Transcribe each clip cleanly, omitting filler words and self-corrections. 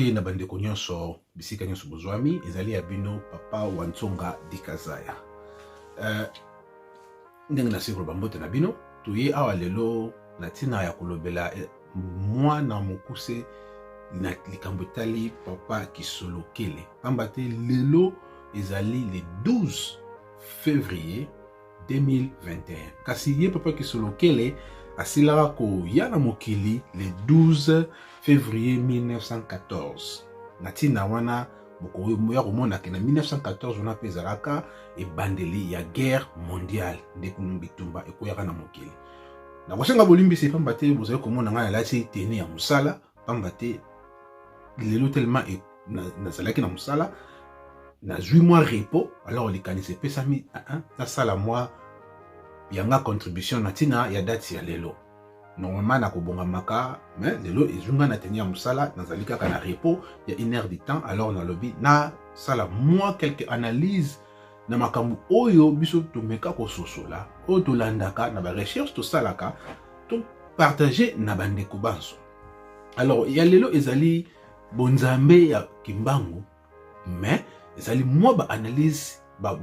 Mbote na bandeko nyonso bisika nyonso bozwami, ezali ya bino papa Wansonga Dikazaya. Uh, ndenge nasi koloba mbote na bino, toye awa lelo na ntina ya kolobela eh, mwana mokuse na likambo etali papa Kisolokele, pamba te lelo ezali le 12 février 2021. Kasi ye papa Kisolokele asilaka koya na mokili le 12 février 1914. Na ntina wana bokoya komona ke na 1914 wana mpe ezalaka ebandeli ya guerre mondiale nde kuna bitumba ekweyaka na mokili. Nakosenga bolimbisi pamba te bozali komona ngai nalati teni ya mosala pamba te lelo tellement nazalaki na mosala nazwi mwa repos alors likanisi epesami nasala mwa yanga contribution na ntina ya date ya lelo normalement nakobongamaka mais lelo ezwi ngai na teni ya mosala nazali kaka na repos ya une heure du temps alors nalobi nasala mwa quelque analyse na makambo oyo biso tomeka kososola oyo tolandaka na barecherche tosalaka to partage na bandeko banso alors ya lelo ezali bonzambe ya kimbangu mais ezali mwa baanalyse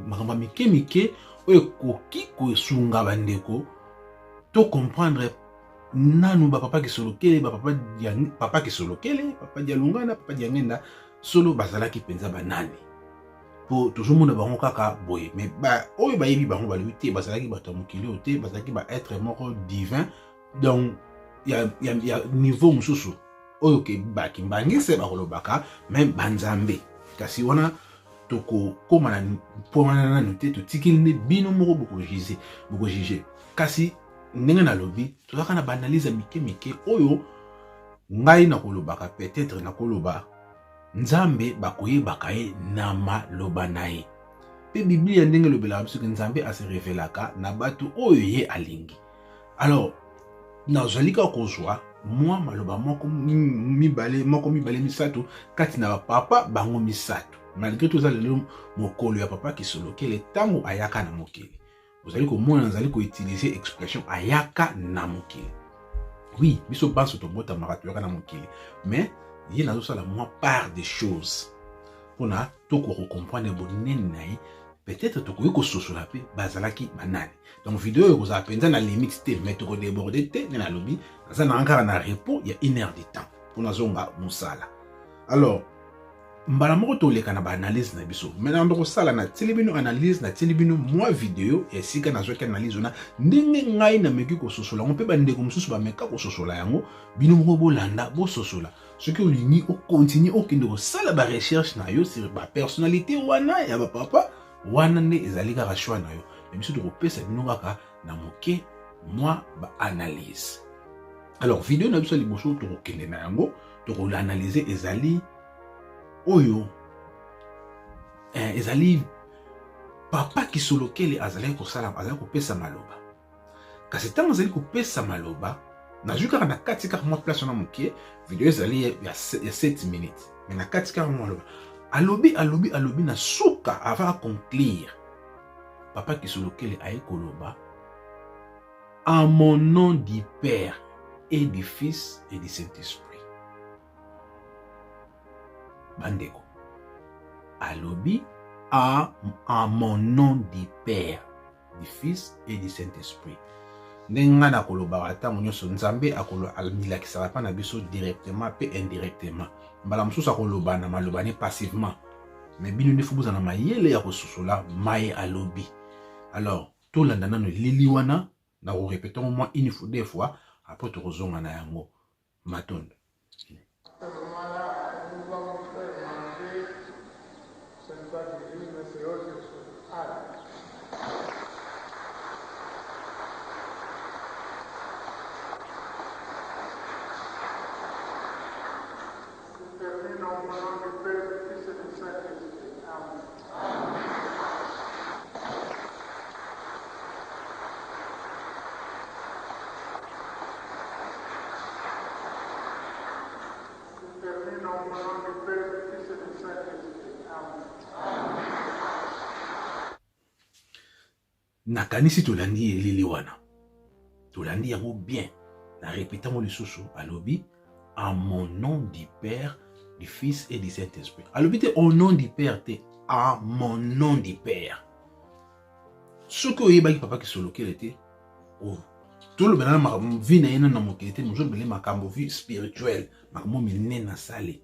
makambo ya mike mike oyo ekoki kosunga bandeko to comprendre nanu bapapa kisolokele bapapa papa kisolokele papa dialungana papa diangenda solo bazalaki mpenza banani mpo tozomona bango kaka boye mais ba, oyo bayebi bango balobi te bazalaki bato ya mokili oyo te bazalaki ba être moko divin donc ya, ya, ya niveau mosusu oyo ke bakimbangise bakolobaka me banzambe kasi wana tokokóma na mpo wana nanu te totikeli nde bino moko bokojuge bokojuge kasi ndenge nalobi tozalaka na baanalyse ya mike mike oyo ngai nakolobaka peut-être nakoloba Nzambe bakoyebaka ye na maloba na ye. Mpe Biblia ndenge elobelaka biso ke Nzambe a se revelaka na bato oyo ye alingi. Alors, nazali kaka kozwa mwa maloba moko mibale moko mibale misato kati na bapapa bango misato malgre toza lelo mokolo ya papa Kisolokele ntango ayaka na mokili Ozali komona nazali ko utiliser expression ayaka na mokili. Oui, biso banso tobotamaka toyaka na mokili, mais ye nazosala mwa part des choses mpona tokoka kocomprendre bonene na ye peut-être tokoki kososola mpe bazalaki banani. Donc video oyo ekozala mpenza na limite te, mais tokodeborde te nde nalobi naza nanga kaka na repos ya une heure de temps mpo nazonga mosala. Alors mbala moko toleka na baanalyse na biso me na kosala natieli bino analyse natieli bino mwa video ya esika nazwaki analyse wana ndenge ngai nameki kososola yango mpe bandeko mosusu bameka kososola yango bino moko bolanda bososola soki olingi okontinue okende kosala barecherche na yo sur bapersonnalité wana ya bapapa wana nde ezali kaka choix na yo me biso tokopesa bino kaka na moke mwa baanalyse alors video na biso ya liboso tokokende na yango tokoanalyse ezali oyo eh, ezali papa kisolokele azalaki kosala azalaki kopesa maloba kasi ntango azali kopesa maloba nazwi kaka na kati kaka mwa place wana moke video ezali ya, ya 7 minutes me na kati kaka mwa maloba alobi alobi alobi na suka avant aconclure papa kisolokele aye koloba en mon nom du père et du fils et du saint-esprit Bandeko, alobi a en mon nom du Père, du Fils et du Saint-Esprit. ndenge ngai nakolobaka ntango nyonso nzambe amilakisaka mpa na biso directement mpe indirectement mbala mosusu akoloba na maloba ne passivement mais bino nde fo bozala na mayele ya kososola maye alobi alors tolanda nano elili wana nakorepete yango mwa une fois deux fois après tokozonga na yango Matondo. Nakanisi tolandi elili wana, tolandi yango bien. Na repete yango lisusu, alobi en mon nom du Père, du Fils et du Saint-Esprit. Alobi te au nom du Père te, à mon nom du Père. Soki oyebaki papa Kisolokele te, oh, tolobela na makambo vie na ye nano na mokili te, mozolobele makambo vie spirituelle, makambo minene asali.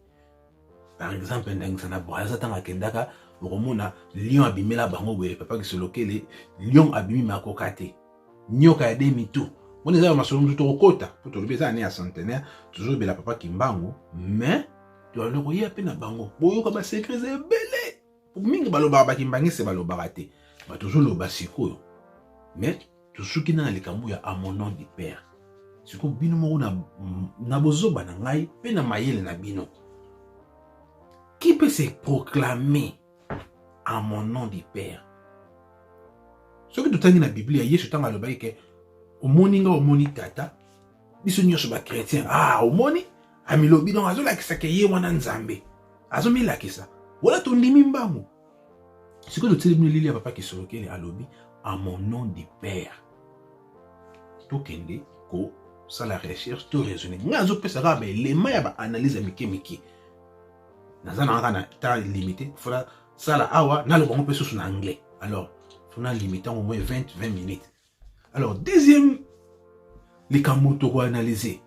Par exemple, ndangisa na Brazza ntango akendaka, okomona lion abimela bango boye, papa Kisolokele, lion abimi makoka te. Nyoka ya demi tout. Moni eza masolo mosusu tokokota mpo tolobi eza année ya centenaire, tozolobela papa Kimbangu, mais tolanda koya mpe na bango boyoka ba secrets ebele mingi balobaka bakimbangiste balobaka te ba tozoloba sikoyo mais tosuki na na likambo ya à mon nom du père. Sikoyo bino moko na, na bozoba na ngai mpe na mayele na bino, qui peut se proclamer à mon nom du père? Soki totangi na Biblia, Yesu ntango alobaki ke omoni nga omoni tata, biso nyonso ba chrétien, ah omoni amilobi, donc azolakisa ke ye wana Nzambe azomilakisa, wala tondimi mbangu. Sikoyo totieli bino elili ya papa Kisolokele alobi à mon nom du père. Tokende kosala recherche, to raisonner. Ngai azopesa kaka ba élément ya ba analyse ya mike mike. Naza na kaka na temps limité, faut sala awa naloba yango mpe susu na anglais. Alors faut na limiter yango moins 20 minutes. Alors deuxième likambo tokoanalyse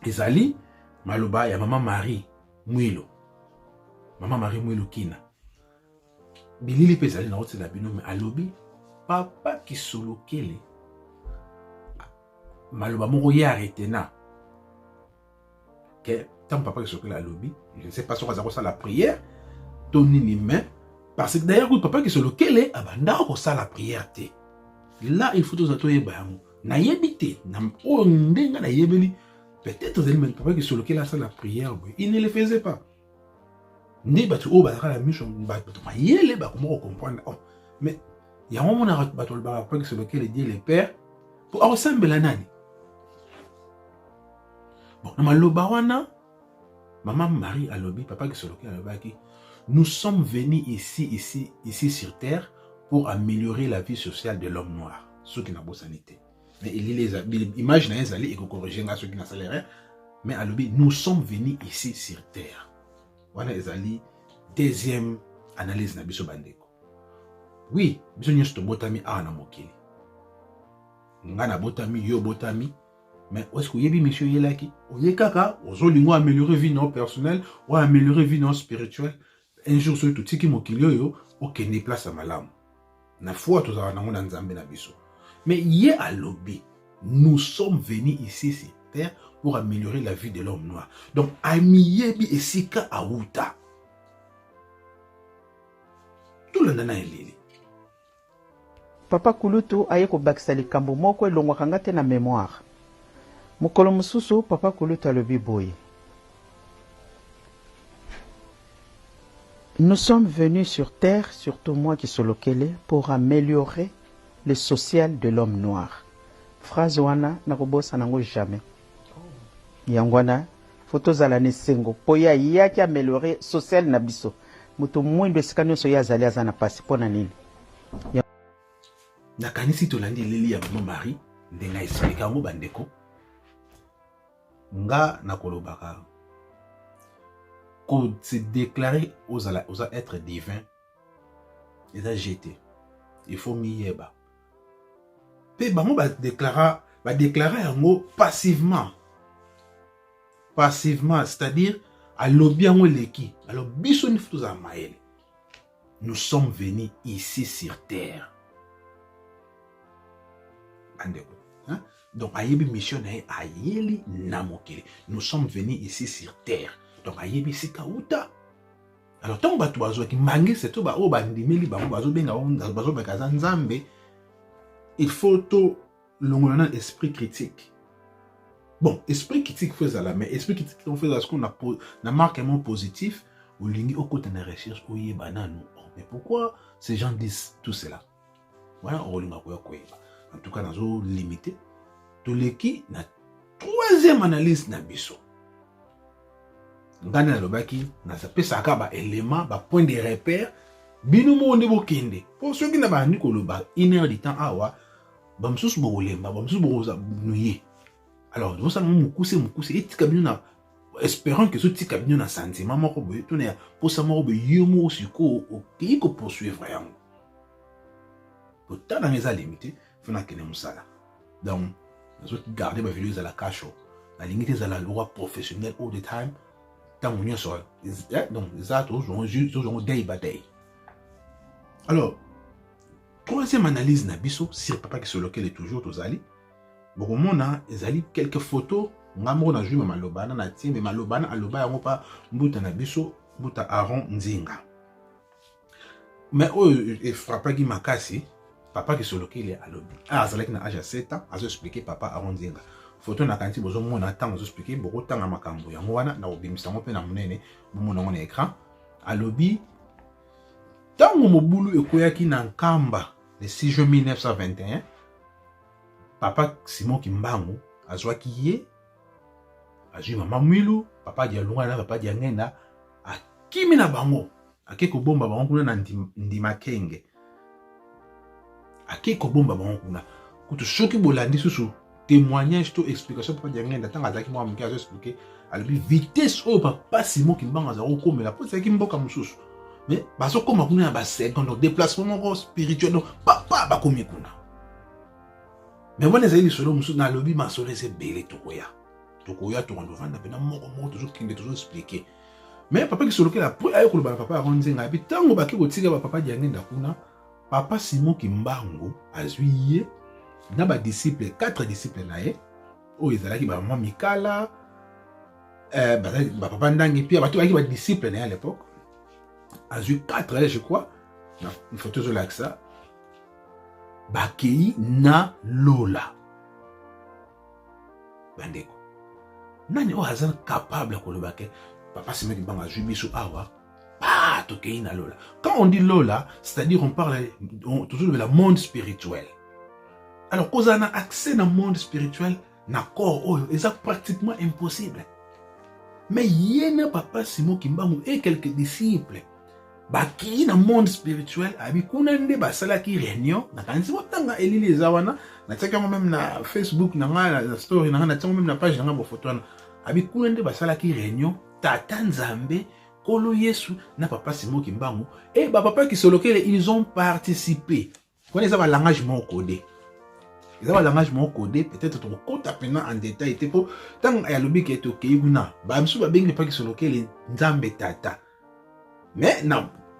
ezali maloba ya mama Marie Mwilo. Mama Marie Mwilo Kina. Bilili mpe ezali na otiela bino, mais alobi papa Kisolokele maloba moko ye aretena ke ntango papa Kisolokele alobi, je ne sais pas soki aza kosala prière to nini, mais parce que d'ailleurs papa Kisolokele abandaka kosala prière te. Là il faut toza toyeba yango. Nayebi te na oyo ndenge nayebeli, peut-être ezali, mais papa Kisolokele asala prière boye, il ne le faisait pas. Nde bato oyo bazalaka na miso bato mayele bakoma kocomprendre. Oh, mais yango omonaka bato balobaka papa Kisolokele Dieu le Père, po akosambela nani? Bon, na maloba wana mama Marie alobi, papa Kisolokele alobaki, nous sommes venus ici, ici, ici sur terre pour améliorer la vie sociale de l'homme noir. Soki nabosani te, mais elili eza, image na ye ezali ekokorrige nga soki nasala erreur, mais alobi nous sommes venus ici sur terre. Wana ezali deuxième analyse na biso bandeko. Oui, biso nyonso tobotami awa na mokili. Nga nabotami, yo obotami, mais est-ce que oyebi mission oyelaki? Oye kaka ozolinga améliorer vie na yo personnelle, o améliorer vie na yo spirituelle. Un jour soki totiki mokili oyo, okende place ya malamu. Na foi tozalaka nango na Nzambe na biso. Mais ye alobi, nous sommes venus ici sur terre pour améliorer la vie de l'homme noir. Donc amiyebi esika awuta. Tolanda na elili. Papa Kulutu aye kobakisa likambo moko elongwaka nga te na memoire. Mokolo mosusu Papa Kulutu alobi boye, Nous sommes venus sur terre, surtout moi Kisolokele, pour ameliorer le social de l'homme noir. Phrase wana nakobosana yango jamais. Yango wana faut tozala na esengo mpo ye ayaki ameliorer social na biso. Moto mwindo esika nyonso ye azali aza na pasi mpo na nini? Nakanisi tolandi elili ya mama Marie ndenge aexplike yango bandeko. Nga nakolobaka ko se déclarer ozala oza être divin eza jete, il faut miyeba mpe bango badeklara badeklara yango passivement, passivement, c'est-à-dire alobi yango eleki. Alors biso nde faut tozala mayele. Nous sommes venus ici sur terre bandeko, hein? Donc ayebi mission na ye ayeli na mokili. Nous sommes venus ici sur terre, donc ayebi esika uta. Alors ntango bato bazwaki mangese to baoyo bandimeli bango bazobenga bango bazobeka aza Nzambe, il faut tolongola na esprit critique. Bon, esprit critique faut ezala, mais esprit critique faut ezala sikoyo na, na marque moko positif. Olingi okota na recherche, oyeba nanu, oh, mais pourquoi ces gens disent tout cela? Wana okolinga koya koyeba. En tout cas nazo limité. Toleki na troisième analyse na biso. Ngai nalobaki napesaka ba élément, ba point de repère, bino moko nde bokende. Po soki na bandi koloba une heure du temps awa, bamosusu bokolemba, bamosusu bokoza nuye. Alors tozosala ngo mokuse mokuse, etika bino na Espérant que ezotika bino na sentiment moko boye to na posa moko boye, yo moko sikoyo okei kopoursuivre yango. Kotala nanga eza limité, faut nakende mosala. Donc nazogarde bavideo ezala kasho, nalingi te ezala lokwa professionnel all the time, ntango nyonso. Donc eza tozwango day by day. Alors, troisième analyse na biso sur Papa Kisolokele, toujours tozali bokomona ezali quelques photos. Nga moko nazwi ma maloba na natie, me maloba na aloba yango mpa mbuta na biso, mbuta Aron Nzinga. Mais oyo efrappaki makasi, Papa Kisolokele alobi azalaki na age ya 7 ans. Azoexpliquer papa Aron Nzinga. Photo nakanisi bozomona ntango azoexpliquer, bokotanga makambo yango wana na kobimisa yango mpe na monene, bomona yango na écran. Alobi ntango mobulu ekweyaki na Nkamba le 6 juin 1921, Papa Simon Kimbangu azwaki ye, azwi mama Mwilu, Papa Dialunga na Papa Diangenda, akimi na bango, ake kobomba bango kuna na Ndima Kenge. Ake kobomba bango kuna. Kutu soki bolandi susu témoignage to explication Papa Diangenda, ntango azalaki mwa moke, azo expliquer, alobi vitesse oyo Papa Simon Kimbangu azalaki kokomela, mpo ezalaki mboka mosusu, mais bazokóma kuna na baseconde. Donc déplacement moko spirituel, donc papa bakomi kuna. Mais wana ezali lisolo mosusu. Nalobi masolo eza ebele, tokoya tokovanda mpena moko moko, tozokende, tozoexpliquer. Mais Papa Kisolokele, après aye koloba na papa yango Nzenga, yabi ntango bake kotika bapapa Diangenda kuna, Papa Simon Kimbangu azwi ye na badisciple, quatre disciple na ye oyo ezalaki bamama Mikala, bapapa Ndangi mpe bato bayaki badisciple na ye à l'époque. Azwi 4, je crois, na photo ezolakisa bakei na lola. Bandeko, nani oyo aza capable ya koloba ke Papa Simon Kimbangu azwi biso awa pa tokei na lola? Quand on dit lola, c'est-à-dire on parle tozolobela monde spirituel. Alors kozala na accès na monde spirituel na corps oyo eza pratiquement impossible. Mais ye na Papa Simon Kimbangu et quelques disciples bakei na monde spirituel. Abi kuna nde basalaki réunion. Nakanisi botanga elili eza wana, natiaki yango même na Facebook na ngai, na story na ngai, natiango même na page na ngai, bofoto wana. Abi kuna nde basalaki réunion, Tata Nzambe, Nkolo Yesu na Papa Simon Kimbangu e bapapa Kisolokele, ils ont participé. Wana eza balangage moko codé, eza balangage moko codé. Peut-être tokokota mpena en détail te, mpo ntango alobi ke tokei kuna, bamisusu babengi Papa Kisolokele Nzambe Tata, mais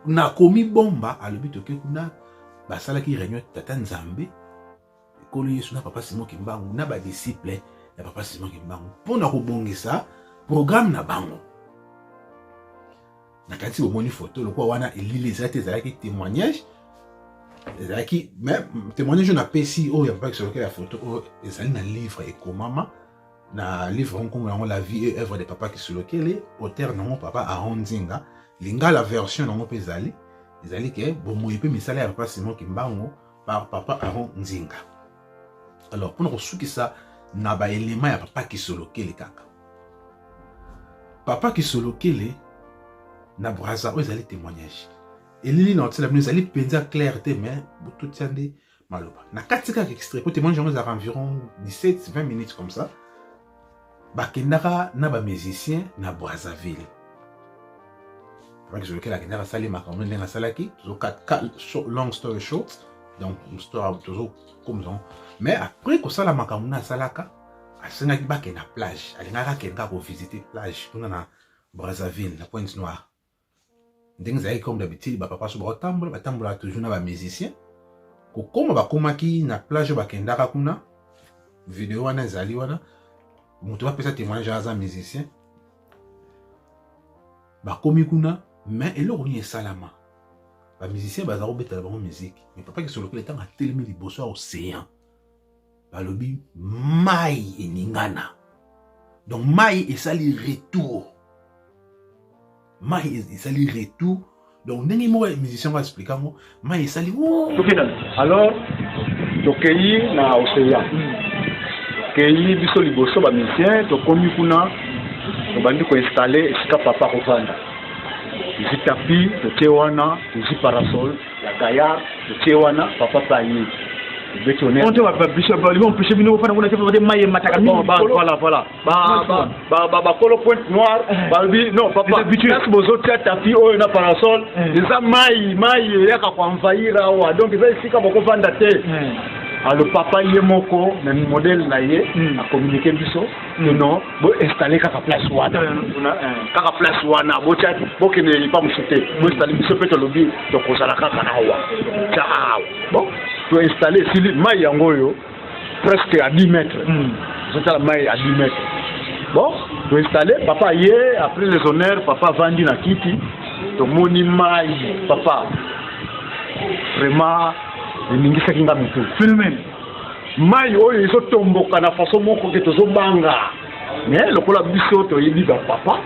nakomi bomba. Alobi toke kuna, basalaki réunion, Tata Nzambe, Nkolo Yesu na Papa Simon Kimbangu na badisciple ya Papa Simon Kimbangu, mpona kobongisa programme na bango. Nakanisi bomoni photo lokola wana, elili eza te, ezalaki témoignage, ezalaki mais témoignage oyo napesi oyo ya Papa Kisolokele ya photo oyo ezali na livre ekomama na livre nkombo yango La vie et œuvre de Papa Kisolokele, auteur nango papa Aron Nzinga. Lingala version nango mpe ezali ke Bomoi mpe misala ya Papa Simon Kimbangu par papa Aron Nzinga. Alors, mpona kosukisa na baelema ya Papa Kisolokele, kaka Papa Kisolokele na Braza, oyo ezali témoignage. Elili na otiela bino ezali mpenza clair te, mais bototia nde maloba na kati, kaka extrait, po témoignage yango ezalaka environ 17 20 minutes comme ça. Bakendaka na bamusicien na Brazzaville. Papa Kisolokele akendaka, asali makambo ndenge asalaki. Long story short, donc histoire tozokomisa, mais après kosala makambo nde asalaka, asengaki bakende na plage. Alingaki akende kaka kovisite plage kuna na Brazzaville, na Pointe Noire. Ndenge ezalaki comme d'habitude, bapapa so bakotambola, batambolaka toujours na bamusicien. Kokóma, bakomaki na plage oyo bakendaka kuna. Video wana ezali wana, moto bapesa témoignage aza musicien. Bakomi kuna, mais eloko nini esalama? Bamusicien baza kobetela bango musique, mais Papa Kisolokele, ntango atelemi liboso ya océan, balobi mai eningana. Donc mai esali retour, mai esali retour. Donc ndenge moko musicien ngo explique yango, mai esali. Alors tokei na océan, tokei biso liboso bamusicien, tokomi kuna, tobandi koinstaller esika papa kovanda. Tozwi tapis, totie wana, tozwi parasol ya gaillard, totie wana. Papa mpe aye. Tobeti honneur. On te va biso ba libon empêcher bino fana kuna te te mai mataka mingi. Bon, voilà, voilà. Ba ba ba ba bakolo Pointe Noire, Eh. balobi non papa, place bozotia tapis oyo na parasol, Eh. eza mai, mai eyaka koenvahir awa. Donc eza esika bokovanda te. Eh. Alors papa ye moko na modèle na ye acommuniqué biso que non, bo installer kaka place wana. Kaka place wana botia, bokende epa mosusu te, boinstalle. Biso mpe tolobi tokozala kaka awa, tia awa. Bon, toinstalle, esili. Mai yango oyo presque à 10 mètres, ozotala mai à 10 mètres. Bon, toinstalle, papa ye, après les honneurs, papa avandi na kiti, tomoni mai. Papa, vraiment eningisaki nga mitu. Phénomène. Mai oyo ezotomboka na façon moko ke tozobanga, mais lokola biso toyebi bapapa,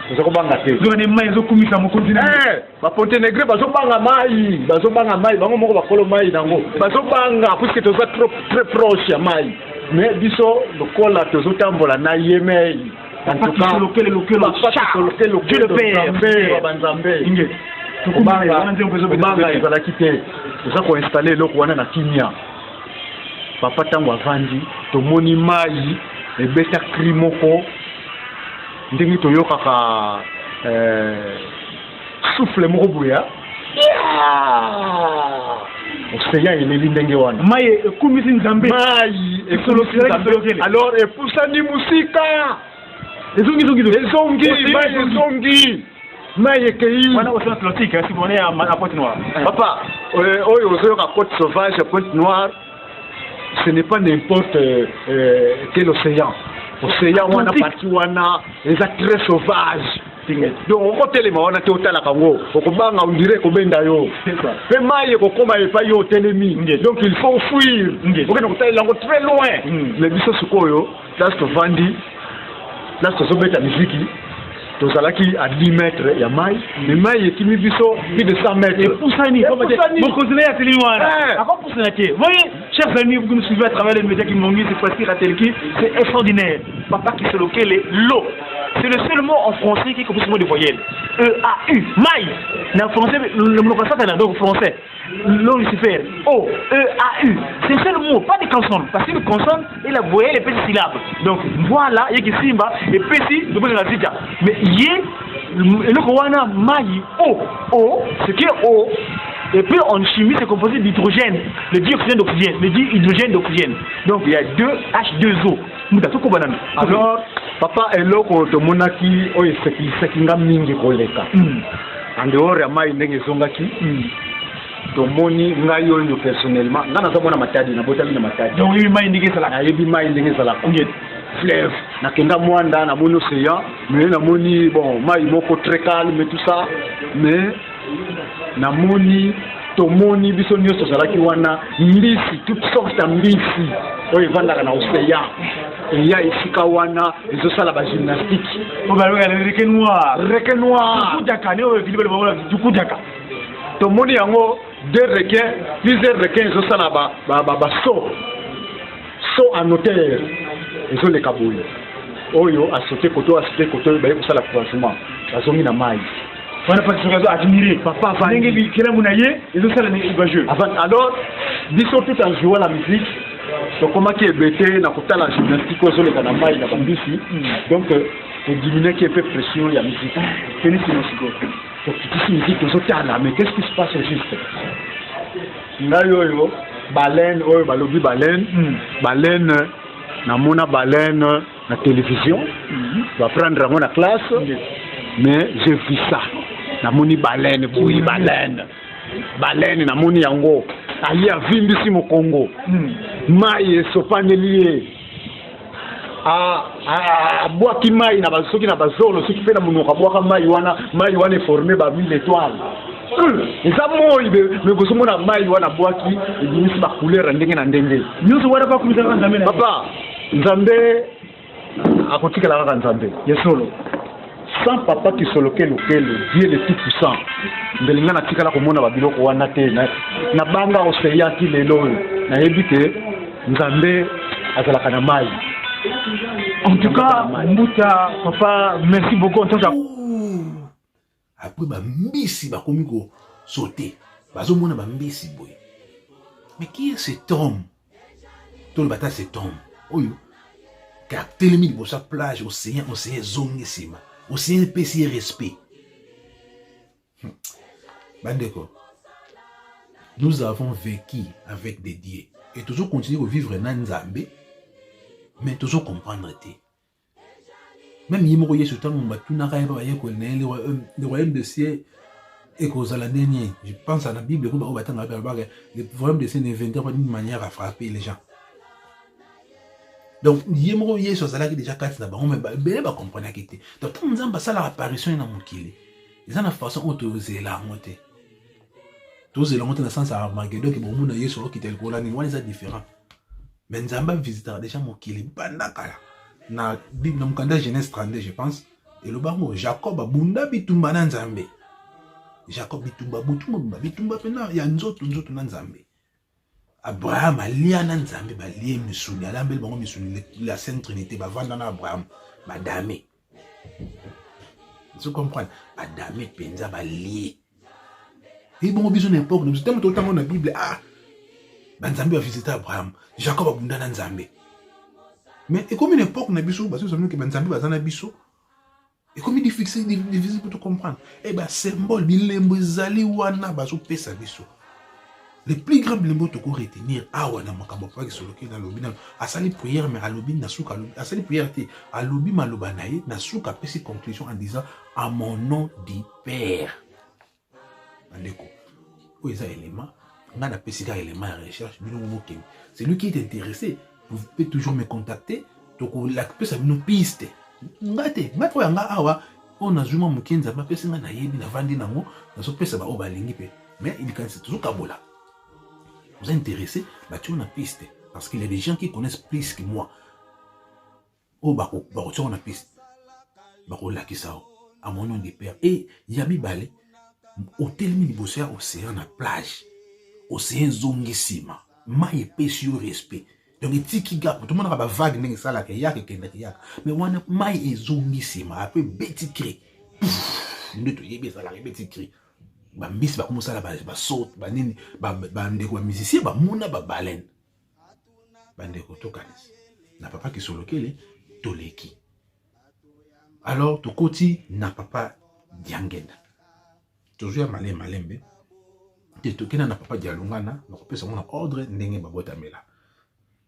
toza kobanga te. Zoka mai ezokumisa mokonzi na Eh, baponténégrins bazobanga mai, bazobanga mai bango moko, bakolo mai nango bazobanga, puisque toza trop très proche ya mai. Mais biso lokola tozotambola na ye mai, en tout cas, Kisolokele Lokelo, Papa Kisolokele Dieu le Père. Nzambe wa banzambe. Inge. Kobanga ezalaki te. Toza koinstalle eloko wana na kimia. Papa ntango avandi, tomoni mai ebeta cri moko ndenge toyokaka souffle moko boya, océan eleli ndenge wana. Mai ekumisi Nzambe. Mai ekumisi Nzambe. Alors epusani mosika. Ezongi. Ezongi, mai ezongi, mai ekei. Wana océan Atlantique, si on est à Pointe Noire. Papa, oyo ozoyoka côte sauvage, Pointe Noire, ce n'est pas n'importe quel océan. Océan wana, partie wana eza très sauvage. Donc okotelema wana te, otalaka yango, okobanga, on dirait ekobenda yo mpe mai ekokóma epai yo otelemi. Donc il faut fuir, okende kotalela yango très loin. Mais biso sikoyo, place tovandi, place tozobeta miziki, tozalaki à 10 mètres ya mai, mais mai ekimi biso plus de 100 mètres. Epusani. Epusani. Mokonzi na ye atelemi wana. Eh. Akopusana te. Voyez, chers amis, vous nous suivez à travers les médias qui c'est Pasteur Ratelki, c'est extraordinaire. Papa Kisolokele, l'eau, c'est le seul mot en français qui compose le mot de voyelle. E A U, mai. Dans français, le mot ça, donc français, l'eau, Lucifer, O E A U, c'est le seul mot, pas de consonne, parce que le consonne et la voyelle est petite syllabe. Donc voilà, ye kisimba et petit de la zita. Mais ye eloko wana mai, O O, ce qui est O. Et puis en chimie, c'est composé d'hydrogène, le dioxygène d'oxygène, le dihydrogène d'oxygène. Donc il y a 2 H2O. Muta toko banana. Alors papa, eloko tomonaki oyo esekilisaki nga mingi koleka, en dehors ya mai ndenge ezongaki, tomoni, ngai oyo personnellement, ngai naza mwana Matadi, nabotami na Matadi. Donc oyebi mai ndenge ezalaka. Nayebi mai ndenge ezalaka, fleuve. Nakenda Mwanda, namoni océan, mais namoni bon mai moko très calme, tout ça. Mais namoni, tomoni biso nyonso tozalaki wana, mbisi, toute sorte ya mbisi oyo evandaka na océan eya esika wana, ezosala bagymnastique. Oyo balobaka le requin noir. Requin noir. Dukudaka ne oyo fili balobaka dukudaka. Tomoni yango, deux requins, plusieurs requins ezosala ba saut en hauteur, ezoleka boye, oyo asaute kote, oyo asaute kote, oyo baye kosala croisement, bazongi na mai. Wana pasi soki azo admirer Papa avandi. Ndenge bikelamu na ye ezosala bajeu. Alors biso, tout en jouant la musique, tokomaki ebete na kotala gymnastique oyo ezoleka na mai na bambisi. Donc todiminuaki epe pression ya musique. Felicino sikoyo. Tokitisi musique, tozotala, mais qu'est-ce qui se passe au juste? Ngai oyo, baleine oyo balobi baleine, baleine, namona baleine na télévision, baprendre yango na classe, mais j'ai vu ça, namoni baleine boye, baleine, baleine, namoni yango aye avimbisi mokongo, mai esopaneli ye, abwaki mai na soki na bazolo, soki mpe na monoko, abwaka mai wana, mai wana eforme ba mille étoiles. Eza moi, me bozomona mai wana abwaki, ebimisi bacouleur ya ndenge na ndenge. Nyonso wana bakumisaka Nzambe na ye. Papa, Nzambe akotikala kaka Nzambe. Ya solo. Sans papa Kisoloke Lokelo, Dieu le tout puissant, mbele nga natikala komona babiloko wana te. Nabanga océan ti lelo oyo. Nayebi ke Nzambe azalaka na mai. En tout cas, Mbuta, papa, merci beaucoup en tant que Après bambisi bakomi kosauter, bazomona bambisi boye. Mais qui est cet homme? Toloba ata cet homme oyo atelemi liboso ya plage, océan, océan ezongi nsima, océan epesi ye respect. Bandeko, nous avons vécu avec des dieux et toujours continuer ko vivre na Nzambe, mais toujours comprendre te. Même ye moko Yesu, ntango batunaka ye mpe bayekoli na ye, le royaume de ciel ekozala ndenge nini, je pense na Bible ko baoyo batangaka balobaka le royaume de ciel ne viendra pas d'une manière à frapper les gens. Donc ye moko Yesu azalaki déjà kati na bango, mais ebele bakomprenaki te. Donc ntango Nzambe asalaka apparition ye na mokili, eza na façon oyo tozela yango te, tozela yango te na sens ya Armageddon ke bomona Yesu akokita likolo nini, wana eza différent. Mais Nzambe avisitaka déjà mokili banda kala. Na Bible, na mokanda Genèse 32, je pense, eloba yango, Jacob abunda bitumba na Nzambe. Jacob bitumba butu mobimba, bitumba mpena ya nzoto nzoto na Nzambe. Abraham alia na Nzambe, balie misuni, alambeli bango misuni, la Sainte Trinité bavanda na Abraham, badame. Ozo comprendre? Badame mpenza balie. Ebongo biso na époque na biso, ntango totanga na Bible, ah, banzambe bavisite Abraham, Jacob abunda na Nzambe. Mais ekomi na époque na biso, bazo ke banzambe baza na biso, ekomi difficile, difficile pour comprendre. E ba symbole, bilembo ezali wana bazopesa biso. Le plus grand bilembo toko retenir awa na makambo Papa Kisolokele alobi nano, asali prière, mais alobi na suka, alobi, asali prière te, alobi maloba na ye na suka, apesi conclusion en disant à mon nom du Père. Bandeko, oyo eza élément nga napesi kaka, élément ya recherche, bino mokende. Celui qui est intéressé, vous pouvez toujours me contacter, tokolapesa bino piste. Nga te, nga oyo nga awa oyo nazwi mwa moke Nzambe apesi nga, nayebi, navandi nango, nazopesa baoyo balingi mpe, mais likanisi tozokabola. Vous êtes intéressé, batie na piste, parce qu'il y a des gens qui connaissent plus que moi oyo bakotia na piste, bakolakisa o à mon nom de Père. E ya mibale, otelemi liboso ya océan na plage, océan ezongi nsima, mai epesi yo respect, donc etiki gap. Tomonaka bavague ndenge esalaka, eyaka, ekendaka, eyaka, mais wana mai ezongi nsima, après ebeti cri nde toyebi ezalaka, ebeti cri, bambisi bakomosala basaut, banini, bandeko bamusicien bamona babaleine. Bandeko, tokanisi na Papa Kisolokele, toleki. Alors tokoti na Papa Diangenda, tozwi ya malembe malembe te, tokenda na Papa Dialungana, nakopesa ngo na ordre ndenge babotamela.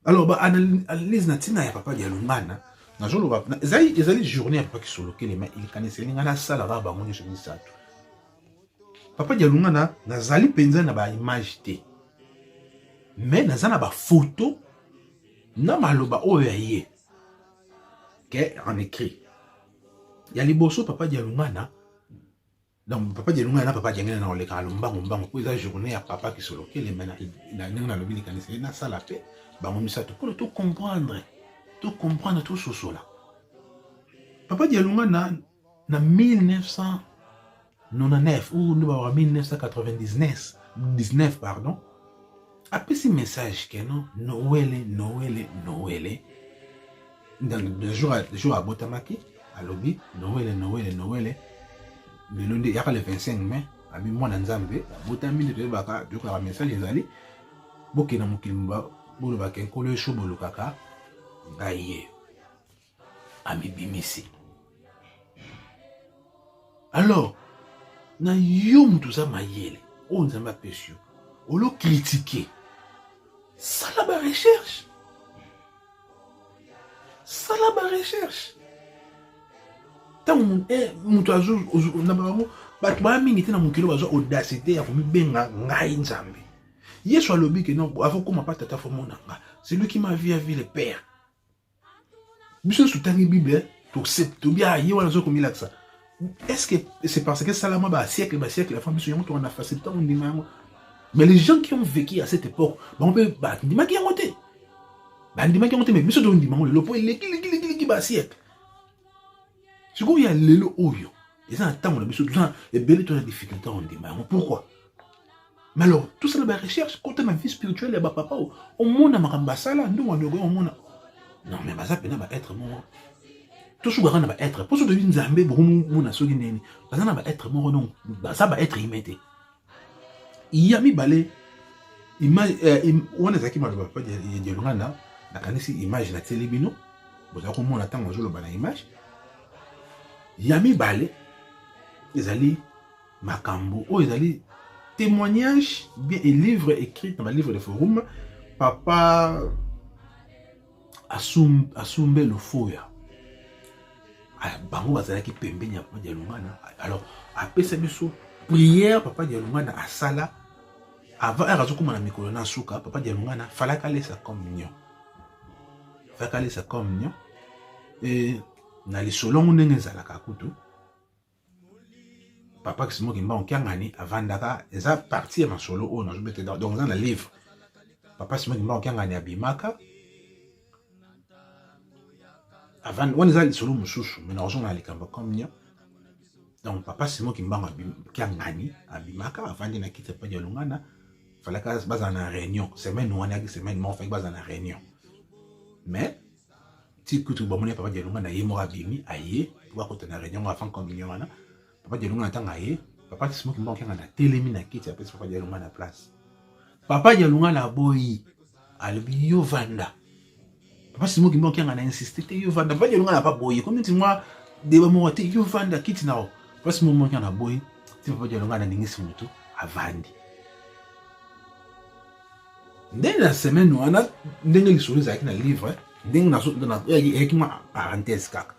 Alors baanalyse na ntina ya Papa Dialungana, nazoloba ezali journée ya Papa Kisolokele, mais likanisi elinga nasalaka bango nyonso misato. Papa Dialungana, nazali mpenza na baimage te, mais naza na bafoto na maloba oyo ya ye ke en écrit. Ya liboso, Papa Dialungana, donc Papa Dialungana na Papa Diangenda, na koleka lombango mbango mpo eza journée ya Papa Kisolokele, mais na ndenge nalobi, likanisi nasala mpe bango misato mpona tocomprendre, tocomprendre, tososola. Papa Dialungana, na 1999 ou nde babaka 1999, 19 pardon, apesi message ke non, Noele, Noele, Noele, jour abotamaki, alobi Noele, Noele, Noele, lelo nde yaka le 25 mai, abi mwana Nzambe abotami. Nde toyebaka, toyokaka message ezali: bokende na mokili, bolobaka Nkolo Yesu bolukaka, ngai ye. Amibimisi. Alors na yo moto oza mayele oyo Nzambe apesi yo, olo critique, sala barecherche, sala barecherche. Ntango moto na bango, bato baya mingi te na mokili bazwa audacité ya komibenga ngai Nzambe. Yesu alobi ke non, avokoma pa Tata, fomona nga, celui qui m'a vu a vu le Père. Biso nyonso totangi Bible, tobi ye wana azoki komilakisa. Est ce que c'est parce que esalama basiècle basiècle avant biso, yango toka na facilité ondima yango? Mais les gens qui ont vécu à cette époque, bango mpe bandimaki yango te, bandimaki yango te. Mais biso tondima yango lelo mpo eleki leki leki leki basiècle. Sikoyo ya lelo oyo eza na ntango na biso, toza ebele, to na difficulté ondima yango. Pourquoi? Mais alors tout ça na barecherche, kota na vie spirituelle ya bapapa, omona makambo basala ndongo ndongo, omona non, mais baza mpena baêtre moko, tosukaka na baêtre mpo so toyebi Nzambe, bokomona soki ndeni baza na baêtre moko, donc baza baêtre humain te. Ya mibale, Image wana ezalaki maloba papa Dialungana, nakanisi image natieli bino bozala komona ntango azoloba na image. Ya mibale ezali makambo oyo ezali témoignage bien et livre écrit dans livre de forum papa Asumbe Lufuya. Bango bazalaki pembeni ya papa Dialungana. Alors apesa biso prière papa Dialungana asala avant heure azokoma na mikolo na suka. Papa Dialungana falaki alesa communion, falaki alesa communion. E na lisolongo ndenge ezalaka kutu papa Simon Kimbangu Kiangani avandaka, eza partie ya masolo oyo nazobeta, donc eza na livre. Papa Simon Kimbangu Kiangani abimaka avant, wana eza lisolo mosusu, mais nakozonga na likambo ya communion. Donc papa Simon Kimbangu Kiangani abimaka, avandi na kiti ya papa Dialungana. Falaka bazala na réunion semaine wana, yaki semaine moko falaki bazala na réunion, mais ti kutu bamoni papa Dialungana ye moko abimi, aye po akota na réunion avant communion wana. Papa Dialungana ntango aye, papa Simon Kimbangu Kiangani atelemi na kiti, apesi papa Dialungana na place. Papa Dialungana aboyi, alobi yo vanda. Papa Simon Kimbangu Kiangani insiste te, yo vanda. Papa Dialungana pa boyi, komi nti mwa deba moko te, yo vanda kiti na yo. Papa Simon Kimbangu Kiangani aboyi, ti papa Dialungana aningisi motu, avandi. Nde na semaine wana, ndenge lisolo ezalaki na livre, ndenge eyaki mwa parenthèse kaka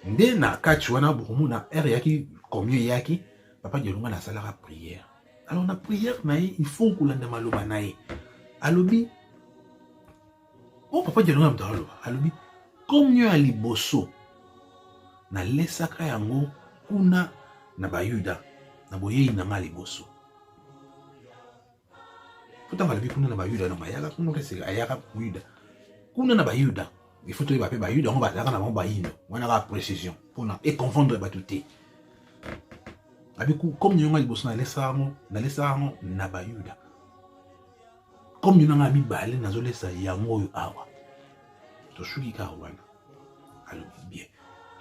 nde na kati wana, bokomona heure eyaki communion eyaki, papa Dialungana asalaka prière. Alors na prière na ye, il faut kolanda maloba na ye. Alobi o papa Dialungana moto aloba, alobi communion ya liboso nalesaka yango kuna na Bayuda na boyei na nga liboso. Po ntango alobi kuna na Bayuda, donc ayaka kuna, kasi ayaka Moyuda kuna na Bayuda. Il faut toyeba mpe Bayuda yango bazalaka na bango bayindo wana, kaka précision mpona econfondre bato te. Abi comme nyongo ya liboso nalesaka yango, nalesaka yango na Bayuda, comme nyongo ya mibale nazolesa yango oyo awa. Tosuki kaka wana. Alobi bien,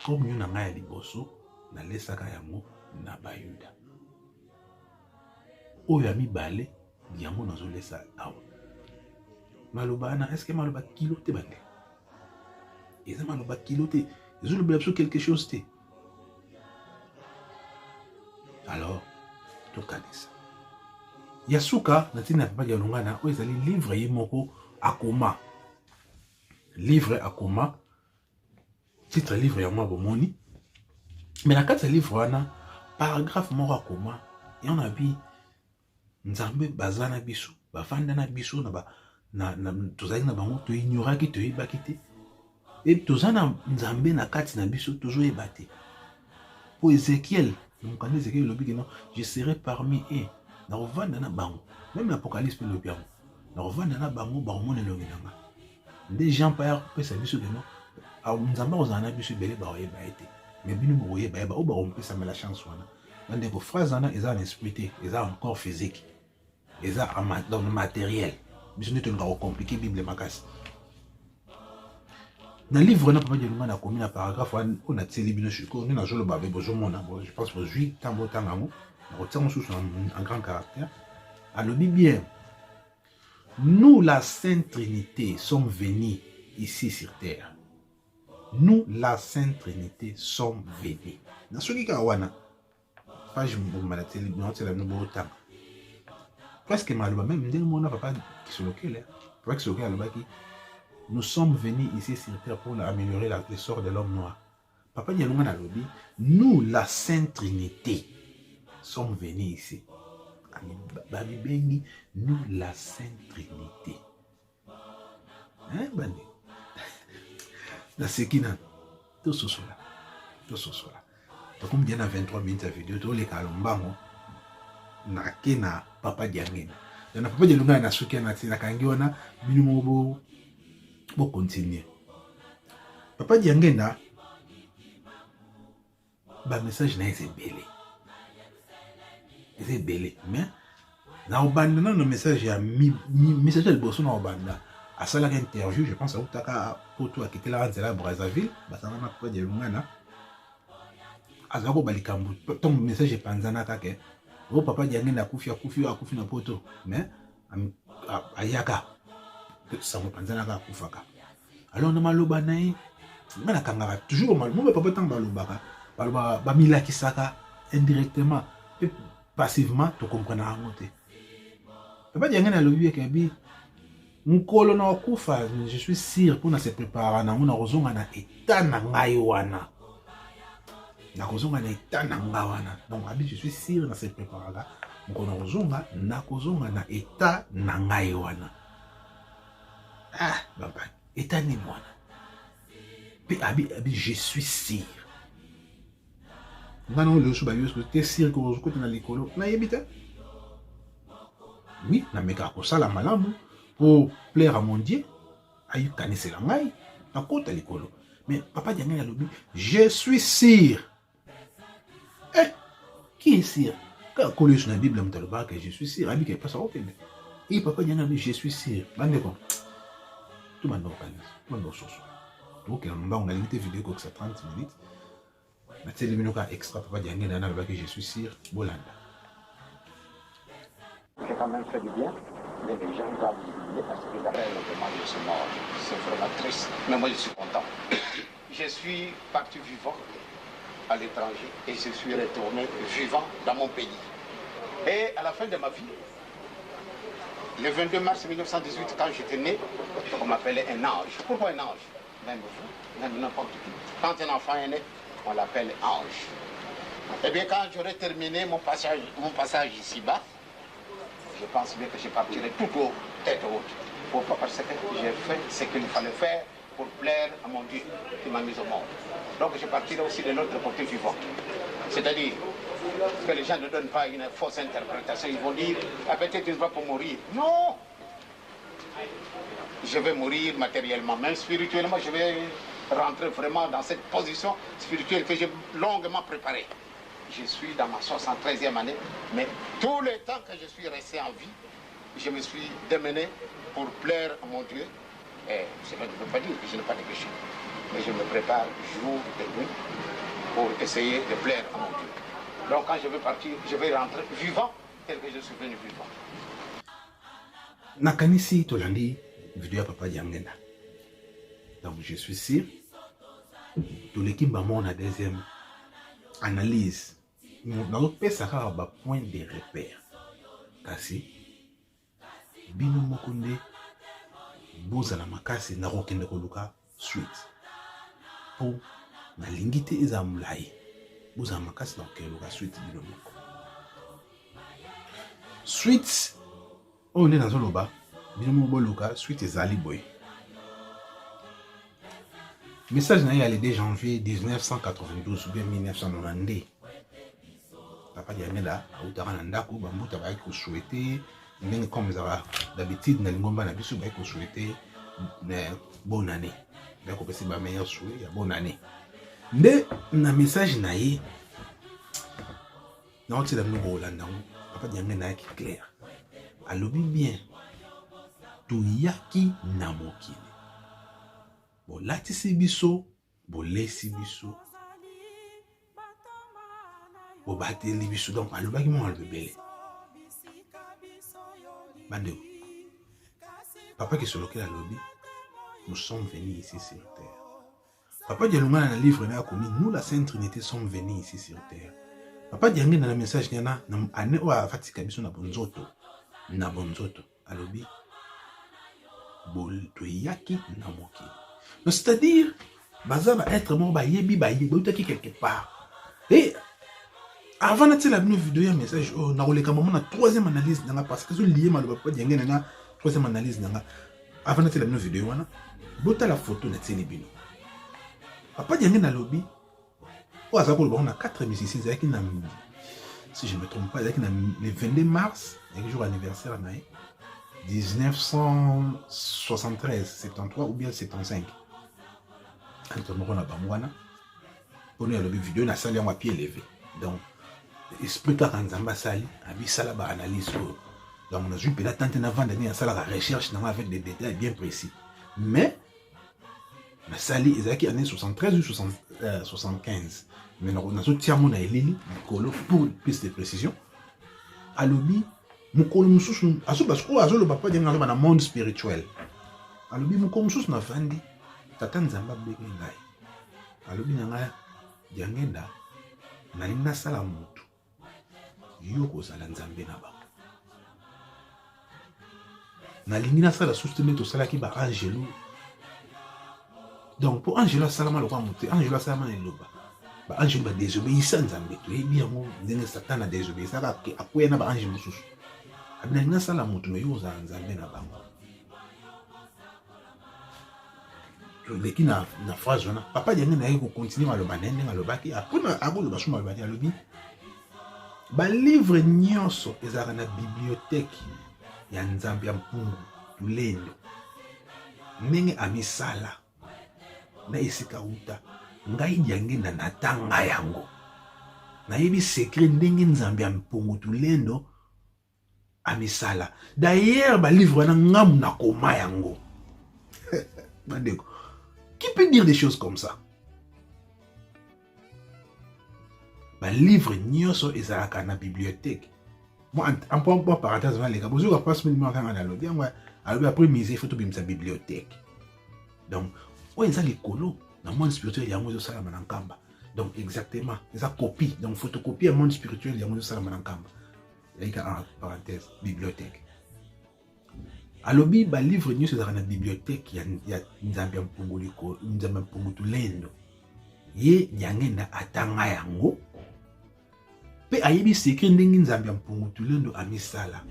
comme nyo na ngai ya liboso nalesaka yango na Bayuda, oyo ya mibale yango nazolesa awa. Maloba wana, est-ce maloba kilo te bande? Eza maloba kilo te, ezolobela biso quelque chose te? Alors tokanisa. Ya suka na ntina ya papa Dialungana, oyo ezali livre ye moko akoma, livre akoma, titre livre yango bomoni, mais na kati ya livre wana, paragraphe moko akoma yango na bi Nzambe baza na biso, bafanda na biso na ba, na, na, tozalaki na bango, toignoraki, toyebaki te. E toza na Nzambe na kati na biso, tozoyeba te. Po Ezekiel, na mokanda Ezekiel elobi ke non, je serai parmi eux, nakovanda na bango. Même na Apocalypse mpe elobi yango, nakovanda na bango, bakomona elongi na nga. Nde Jean Payar kopesa biso ke non, Nzambe akozala na biso, ebele bakoyeba ye te, mais bino bokoyeba ye, baoyo bakopesamela chance wana. Bandeko, phrase wana eza na esprit te, eza encore physique, eza dans le matériel. Biso nde tolinga kocompliquer Bible makasi. Na livre wana, papa Dialungana akomi na paragraphe wana oyo natieli bino sikoyo, nde nazoloba be bozomona. Bon, je pense bozwi ntango botanga yango, nakotia mosusu en grand caractère. Alobi bien: nous la Sainte Trinité sommes venus ici sur terre. Nous la Sainte Trinité sommes venus. Na soki kaka wana, page mobimba natiela bino botanga presque maloba même ndenge mona papa Kisolokele. Papa Kisolokele alobaki: nous sommes venus ici sur terre pour améliorer le sort de l'homme noir. Papa Dialungana alobi: nous la Sainte Trinité sommes venus ici. Babibengi nous la Sainte Trinité. Hein, bande naseki nano. Tososola, tososola. Tokomi bien na 23 minutes ya video, toleka lombango. Nake na papa Diangenda, na papa Dialungana na suki na ti nakangi wana, bino moko bocontinue. Papa Diangenda, bamessage na ye eza ebele, eza ebele, mais na obanda nano message ya message ya liboso. Na obanda asalaka interview, je pense autaka poto, aketelaka nzela ya Brazzaville, bazalaka na papa Dialungana. Azalaka koba likambo ntongo message epanzanaka ke o papa Diangenda akufi, akufi, akufi na poto, mais Ayaka sango epanzanaka, akufaka. Alors na maloba na ye, nga nakangaka toujours maloba papa. Ntango balobaka, balobaka, bamilakisaka indirectement mpe passivement, tokomprenaka yango te. Papa Diangene alobi eke abi mokolo na kokufa, je suis sûr, mpona se prépare nango, nakozonga na état na ngai wana, nakozonga na état na nga wana. Donc abi je suis sûr, na se préparaka, mokolo nakozonga, nakozonga na état na ngai wana. Ah baba, état nini wana? Mpe abi je suis sûr. Nga na oyo so bayebi te sûr ke ozokota na likolo, nayebi te. Oui, namekaka kosala malamu pour plaire à mon Dieu, ayikanisela ngai nakota likolo. Mais papa Diangene alobi je suis sûr. Eh, qui est sûr? Kaka kolo Yesu na Bible, moto alobaka je suis sûr, abika epasa okende. E papa Diangene alobi je suis sûr. Bandeko, tobanda kokanisa, tobanda kososo, tokokela mbango. Nalingi te video ekokisa 30 minutes. Natieli bino kaka extra. Papa Diangene wana alobaki je suis sûr, bolanda. J'ai quand même fait du bien, mais les gens doivent m'oublier parce que d'après vraiment je suis mort. C'est vraiment triste, mais moi je suis content. Je suis parti vivant à l'étranger et je suis retourné vivant dans mon pays. Et à la fin de ma vie, le 22 mars 1918, quand j'étais né, on m'appelait un ange. Pourquoi un ange? Même vous, même n'importe qui. Quand un enfant est né, on l'appelle ange. Eh bien, quand j'aurai terminé mon passage ici-bas, je pense bien que je partirai tout haut, tête haute. Pourquoi? Parce que j'ai fait ce qu'il fallait faire pour plaire à mon Dieu qui m'a mis au monde. Donc je partirai aussi de l'autre côté vivant. C'est-à-dire que les gens ne donnent pas une fausse interprétation. Ils vont dire, ah peut-être il va pour mourir. Non! Je vais mourir matériellement, même spirituellement, je vais rentrer vraiment dans cette position spirituelle que j'ai longuement préparée. Je suis dans ma 73e année, mais tout le temps que je suis resté en vie, je me suis démené pour plaire à mon Dieu. Et cela ne veut pas dire que je n'ai pas de péché. Mais je me prépare jour et nuit pour essayer de plaire à mon Dieu. Donc quand je vais partir, je vais rentrer vivant tel que je suis venu vivant. Nakanisi tolandi video ya papa Diangenda. Donc je suis sûr, toleki bango na deuxième analyse. Nazopesa kaka bapoint de repère, kasi bino moko nde bozala makasi na kokende koluka suite, mpo nalingi te ezala molai. Bozala makasi na kokende koluka suite bino moko. Suite oyo nde nazoloba, bino moko boluka suite. Ezali boye: message na ye ya le 2 janvier 1992 ou bien 1992, papa Diangenda autaka na ndako, bambuta bayaki kosouhaiter ndenge comme ezalaka d'habitude na lingomba na biso, bayaki kosouhaiter bonne année, bayaki kopesa bameilleur souhait ya bonne année. Nde na message na ye naotiela bino kolanda yango, papa Diangenda ayaki clair, alobi bien: toyaki na mokili, bolatisi biso, bolesi biso, bobateli biso. Donc alobaki mwa maloba ebele. Bandeko, papa Kisolokele alobi nous sommes venus ici sur terre. Papa Dialungana na livre na akomi nous la Sainte Trinité sommes venus ici sur terre. Papa Diangenda na message nyana na année oyo afatika biso na bonzoto, na bonzoto, alobi toyaki na mokili. Donc c'est-à-dire baza ba être moko bayebi, bautaki quelque part. Et avant natiela bino video ya message oyo, nakoleka mamo na troisième analyse nanga, parce que ezolier maloba papa Diangenda na troisième analyse nanga. Avant natiela bino video wana, botala photo natieli bino. Papa Diangenda alobi oyo aza koloba ngo na 4 musiciens. Ezalaki na, si je me trompe pas, ezalaki na le 22 mars, ezalaki jour anniversaire na ye, 1973, 73 ou bien 75, entre moko na bango wana. Mpona alobi video nasali yango à pied levé, donc esprit kaka Nzambe asali abisala baanalyse oyo. Donc nazwi mpena tante navanda nini, asalaka recherche nango avec des détails bien précis, mais nasali ezalaki année 73 ou 60, 75, mais nazotia yango na elili likolo pour plus de précision. Alobi Mokolo mosusu azoba sikoyo azoloba mpo ndenge azoba na monde spirituel. Alobi mokolo mosusu navandi, tata Nzambe abengi ngai, alobi na ngai Diangenda, nalingi nasala motu, yo kozala Nzambe na bango. Nalingi nasala susu te ndenge tosalaki ba angelu. Donc mpo angelu asalama lokola moto te, angelu asalama na liloba. Ba angelu ba desobeissa Nzambe, toyebi yango ndenge Satan a desobeissaka, akweya na ba angelu mosusu. Abi nalingi nasala moto me yo ozala Nzambe na bango. Toleki na, na phrase wana, papa Diange naye kokontinue maloba na ye ndenge alobaki, apres akoloba so maloba te, alobi ba livre nyonso ezalaka na bibliothèque ya Nzambe ya Mpungu Tulendo, ndenge amisala na esika uta ngai Diangenda natanga yango, nayebi secret ndenge Nzambe ya Mpungu Tulendo amisala. D'ailleurs ba livre wana ngamu nakoma yango. Bandeko, qui peut dire des choses comme ça? Ba livre nyonso ezalaka na bibliothèque. Moi, en point point parenthèse wana leka bozoka place mini moko kanga nalobi yango, alobi après musée faut tobimisa bibliothèque. Donc oyo eza likolo na monde spirituel yango ezosalama na Nkamba. Donc exactement eza copie, donc photocopie ya monde spirituel yango ezosalama na Nkamba. Ezalaki en parenthèse bibliothèque. Alobi ba livre nyonso ezalaka na bibliothèque ya Nzambe ya Mpungu likolo, Nzambe ya Mpungu Tulendo. Ye Diangenda atanga yango pe ayebi secret ndenge Nzambe ya Mpungu Tulendo amisala.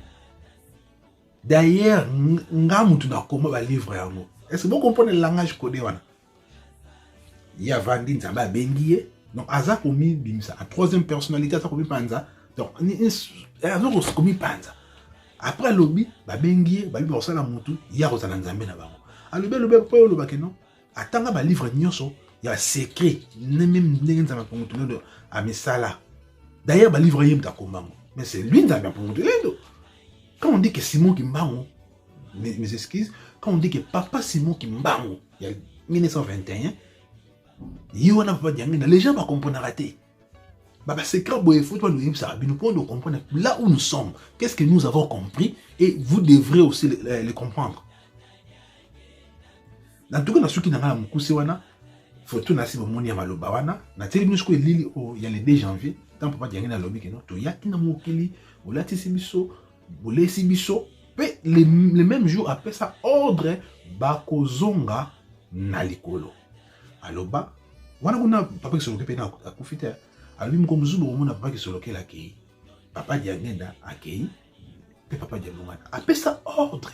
D'ailleurs nga mutu nakoma ba livre yango. Est-ce que vous comprenez le langage codé wana? Ye avandi, Nzambe abengi ye, donc aza komibimisa a troisième personnalité, aza komipanza, donc aza komipanza. Après alobi babengi ye, babi bakosala mutu, ye akozala Nzambe na bango. Alobi, alobi mpo olobake non, atanga ba livre nyonso ya secret, même ndenge Nzambe ya Mpungu Tulendo amisala. D'ailleurs ba livre ye mutu akomba yango, mais c'est lui Nzambe ya Mpungu Tulendo. Quand on dit que Simon Kimbangu, mes excuses, quand on dit que Papa Simon Kimbangu, il y a 1921, ye wana Papa Diangenda, les gens ba comprendra te. Ba ba secret boye faut pas nous yebisa bino pour nous comprendre là où nous sommes, qu'est-ce que nous avons compris et vous devrez aussi le comprendre. En tout cas na suki na nga mokuse wana photo na si bomoni ya maloba wana na tieli bino sikoyo elili oyo ya le 2 janvier tant Papa Diangenda alobi ke non toyaki na mokili bolatisi biso bolesi biso pe le même jour apesa ordre bakozonga na likolo. Aloba wana kuna Papa Kisoloke pe na akufi te, alobi moko mosusu bokomona Papa Kisoloke akei, Papa Diangenda akei pe Papa Dialungana apesa ordre,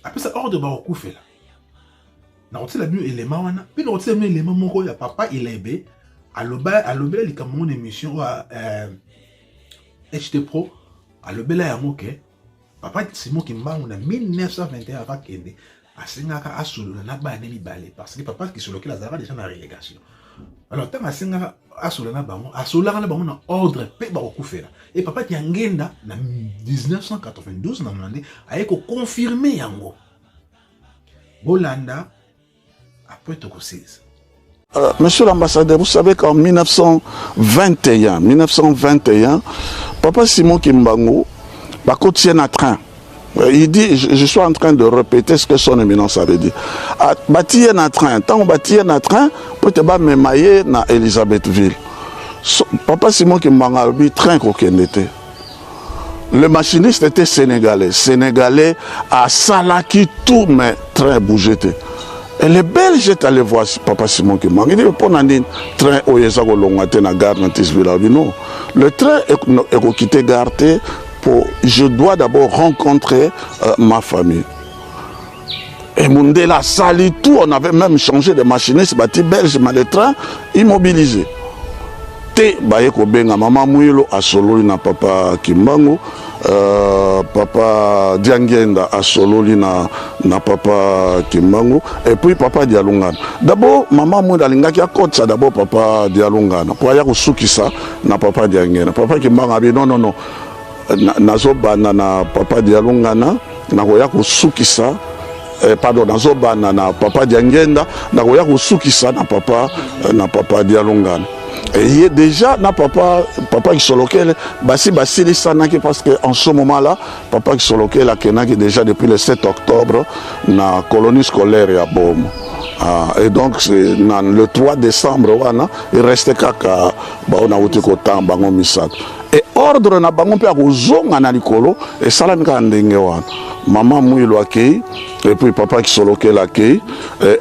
apesa ordre bakokufela. Nakotiela bino elema wana pe nakotiela bino elema moko ya Papa Ilebe aloba, alobela likambo ngo na émission oyo HT Pro, alobela yango ke Papa Simon Kimbangu na 1921 avant akende asengaka asolola na bana mibale parce que Papa Kisolokele azalaka déjà na relégation. Alors ntango asengaka asolola na bango, asololaka na bango na ordre pe bakokufela. Et Papa Diangenda na 1992 na nde aye ko confirmer yango. Bolanda après tokosilisa. Monsieur l'ambassadeur, vous savez qu'en 1921, Papa Simon Kimbangu, bakotie na train. Il dit, je suis en train de répéter ce que son éminence avait dit. Ah, batie na train, tant batie na train, pour te ba memaye na Elisabethville. So, Papa Simon Kimbangu alobi train kokende te. Le machiniste était sénégalais. Sénégalais asalaki tout, mais train bougeait te. Et le Belge est allé voir Papa Simon Kimbangu. Il dit, pour nini train oyo eza kolongwa te na gare na Tisville. Il dit non. Le train est quitté gare te pour je dois d'abord rencontrer ma famille. Et Mundela sali tout, on avait même changé de machiniste, bati belge, mais le train immobilisé. Te baye kobenga mama Mwilo asololi na Papa Kimbangu, Papa Diangienda asololi na Papa Kimbangu, et puis Papa Dialungana. D'abord mama Mwilo alingaki akotisa d'abord Papa Dialungana po aya kosukisa na Papa Diangienda. Papa Kimbangu abi non non non, nazobanda na Papa Dialungana, nakoya kosukisa, pardon, nazobanda na Papa Diangienda, nakoya kosukisa na Papa Dialungana. Et ye déjà na papa papa Kisolokele basi basilisanaki parce que en ce moment là papa Kisolokele akendaki déjà depuis le 7 octobre na colonie scolaire ya Boma. Ah, et donc na le 3 décembre wana il reste kaka bao nauti kotanga bango misato et ordre na bango mpe ya kozonga na likolo esalami kaka ndenge wana mama Mwilu akei et puis papa Kisolokele akei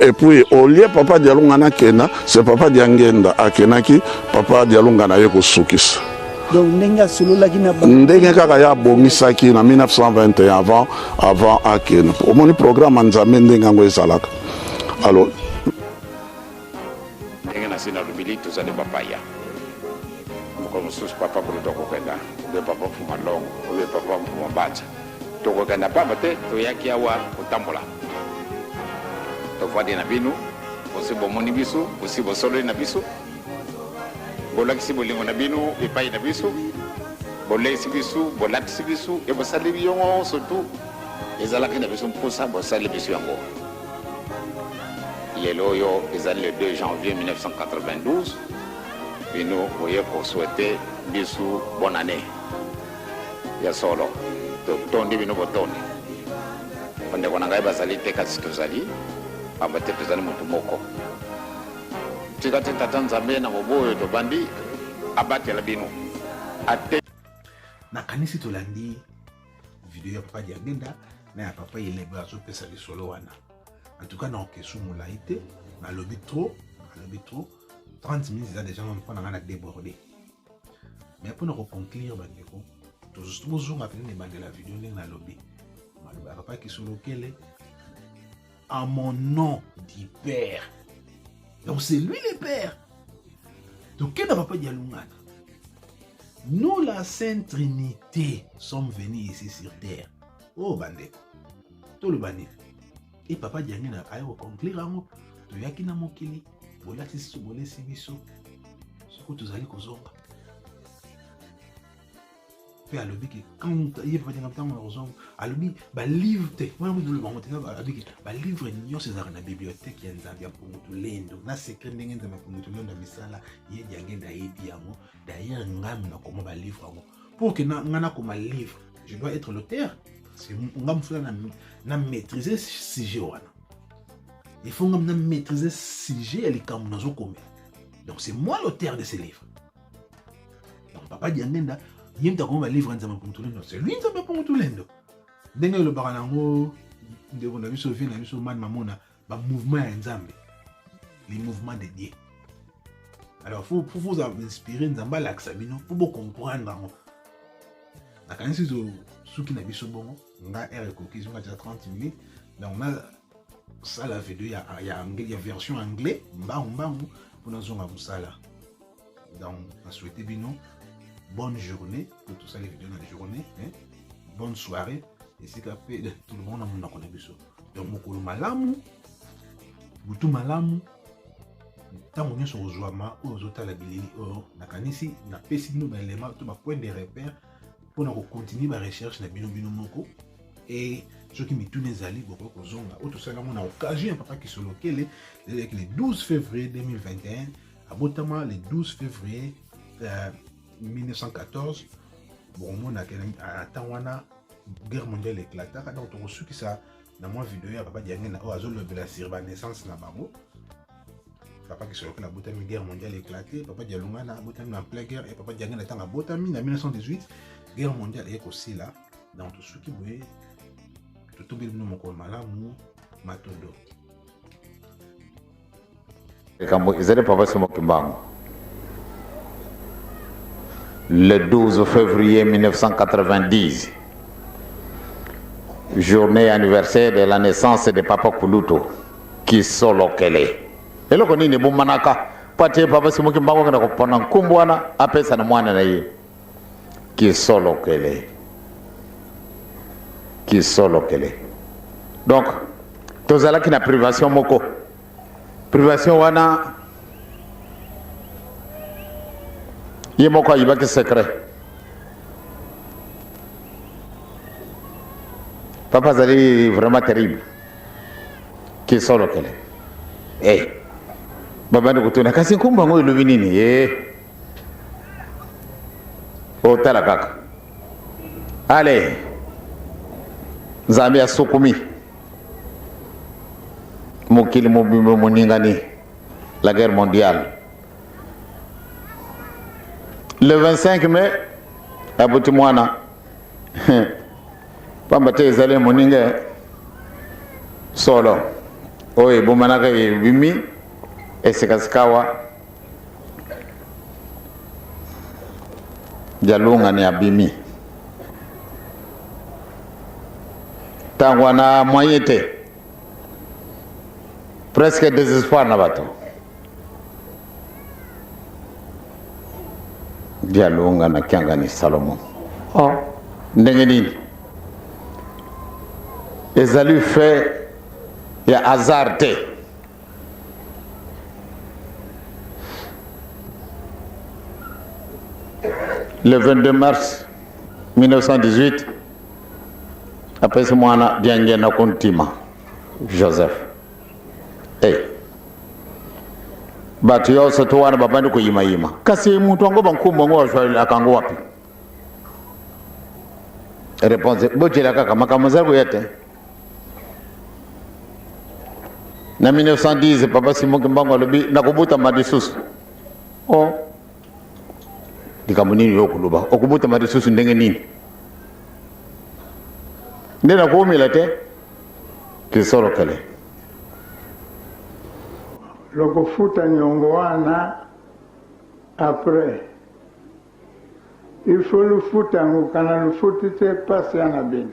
et puis au lieu papa Dialungana akenda c'est papa Diangenda akendaki papa Dialungana ye kosukisa. Donc ndenge asololaki na bango, ndenge kaka ye abongisaki na 1921 avant akende. Omoni programme ya Nzambe ndenge yango ezalaka. Alors ndenge nasi nalobili, tozali bapaya. Mokolo mosusu papa Kulutu akokenda, obe papa Mfuma Longo, obe papa Mfuma Banza. Tokokenda pamba te, toyaki awa kotambola. Tovandi na bino, bosi bomoni biso, bosi bosololi na biso, bolakisi bolingo na bino epai na biso, boleisi biso, bolatisi biso, e bosali nyonso tu ezalaki na biso mposa, bosali biso yango. Lelo oyo ezali le 2 janvier 1992, bino boye kosouhaiter biso bonne année. Ya solo, totondi bino botondi. Bandeko na ngai bazali te, kasi tozali, pamba te tozali moto moko. Tika te Tata Nzambe na mobu oyo tobandi abatela bino, ate. Nakanisi tolandi video ya papa Diangenda na ya papa Ilebe azopesa lisolo wana. En tout cas na okesu molai te, nalobi trop, nalobi trop. 30 minutes eza déjà mpo na ngai na déborder. Mais mpo na koconclure bandeko, tozonga mpenza na ebandela video ndenge nalobi. Maloba ya papa Kisolokele, en mon nom du Père. Donc c'est lui le Père. Donc quel papa Dialungana? Nous, la Sainte Trinité, sommes venus ici sur terre. Oh bandeko, tolobani. Et papa Diangenda aye koconclure yango, toyaki na mokili, bolatisi biso, bolesi biso, soko tozali kozonga. Pe alobi ke quand ye papa Diangenda ntango na kozonga, alobi ba livre te, wana kutu toloba yango te, alobi ke ba livre nyonso ezalaka na bibliothèque ya Nzambe ya Mpungu Tulendo, na secret ndenge Nzambe ya Mpungu Tulendo ya misala, ye Diangenda ayebi yango. D'ailleurs ngai nakoma ba livre yango. Pour que ngai nakoma livre, je dois être l'auteur. Parce que ngai mosala na maîtriser sujet wana. Il faut ngai na maîtriser sujet ya likambo nazokomela. Donc c'est moi l'auteur de ce livre. Donc papa Diangenda, ye moto akoma ba livre ya Nzambe ya Mpungu Tulendo. C'est lui Nzambe ya Mpungu Tulendo. Ndenge elobaka nango ndeko na biso, vie na biso, Man Mamona, ba mouvement ya Nzambe, les mouvements de Dieu. Alors faut vous inspirer Nzambe alakisa bino pour bo comprendre yango. Nakanisi to suki na biso bongo, nga heure ekoki, zonga tia 30 minutes. Donc na sala video ya, ya anglais, ya version anglais mbangu mbangu pour nazonga mosala. Donc na souhaiter bino bonne journée, pour tout ça les vidéos na journée, hein? Bonne soirée esika pe tout le monde na monoko na biso. Donc mokolo malamu, butu malamu, ntango nyonso kozwama oyo ozotala bilili oyo, nakanisi napesi bino ba éléments to ba point de repère mpona kocontinue ba recherche na bino bino moko. Et soki mituna ezali, bokoki kozonga oyo tosala yango na occasion ya papa Kisolokele, ezalaki le 12 février 2021, abotama le 12 février 1914. Bokomonaka na ntango wana guerre mondiale éclataka. Donc tokosukisa na mwa video ya papa Diangenda oyo azolobela sur ba naissance na bango. Papa Kisolokele abotami guerre mondiale éclaté, papa Dialungana abotami na pleine guerre, et papa Diangenda ntango abotami na 1918 guerre mondiale eye kosila. Donc tosuki boye, totobeli bino mokolo malamu, matondo. Likambo ezali papa Simon Kimbangu. Le 12 février 1990, journée anniversaire de la naissance de Papa Kulutu Kisolokele. Eloko nini ebomanaka po ate Papa Simon Kimbangu akenda kopona nkombo wana apesa na mwana na ye Kisolokele. Kisolokele. Donc tozalaki na privation moko. Privation wana ye moko ayibaki secret. Papa azali vraiment terrible. Kisolokele. Eh. Babandi kotuna kasi nkombo yango elobi nini? Eh. Otala kaka. Ale Nzambe asukumi mokili mobimba moningani, la guerre mondiale. Le 25 mai abuti mwana pamba te ezali moninga solo oyo ebomanaka ebimi esikasikawa Dialungani abimi ntango wana moyen te, presque désespoir na bato. Dialunga na Kiangani Salomon, oh, ndenge nini ezali fait ya hasard te. Le 22 mars 1918 apesi mwana Diangienda Kuntima Joseph. Hey. Bato yonso to wana babandi koyimayima, kasi moto yango bankumbu yango azwalaka yango wapi? Réponse, bojela kaka makambo ezali koya te. Na 1910 papa Simon Kimbangu alobi nakobotama lisusu. Oh, likambo nini yo okoloba? Okobotama lisusu ndenge nini? Nde nakoumela te kisolokele. Lokofuta nyongo wana après il faut lufuta yango kana lufuti te pasi ya na bino.